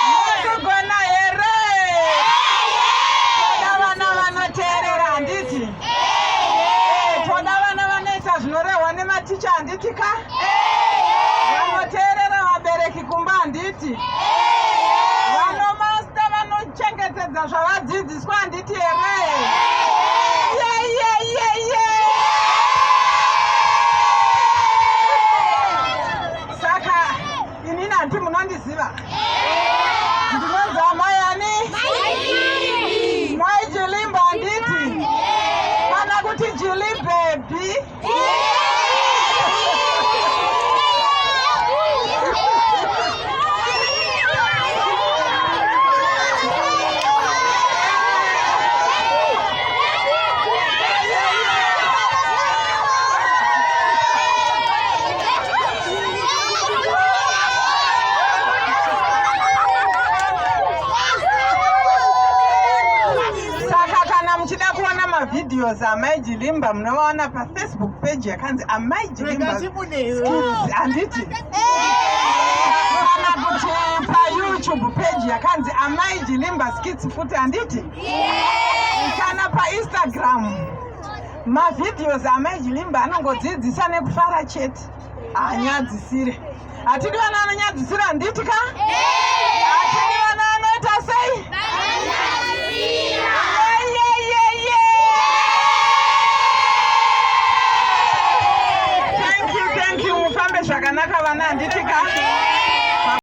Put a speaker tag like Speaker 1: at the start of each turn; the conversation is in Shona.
Speaker 1: Mukugona here? Toda vana vanoteerera handiti? Eh, toda vana vanoita zvinorehwa nematicha handiti ka? Vanoteerera vabereki kumba handiti? Vanomasta vanochengetedza zvavadzidziswa handiti here? Ye, ye, ye, ye. Saka inini hanti munondiziva? Ndinonzi amai ani? Mai Jilimba handiti? Kana kuti Jili baby? Saka kana muchida kuona mavideos amai Jilimba munovaona pafacebook page yakanzi amai Jilimba Skills handiti? Kana kuti payoutube page yakanzi amai Jilimba Skits futi handiti? Kana painstagram mavideos amai Jilimba anongodzidzisa nekufara chete. Hanyadzisire. Hatidi vana vanonyadzisira handiti ka?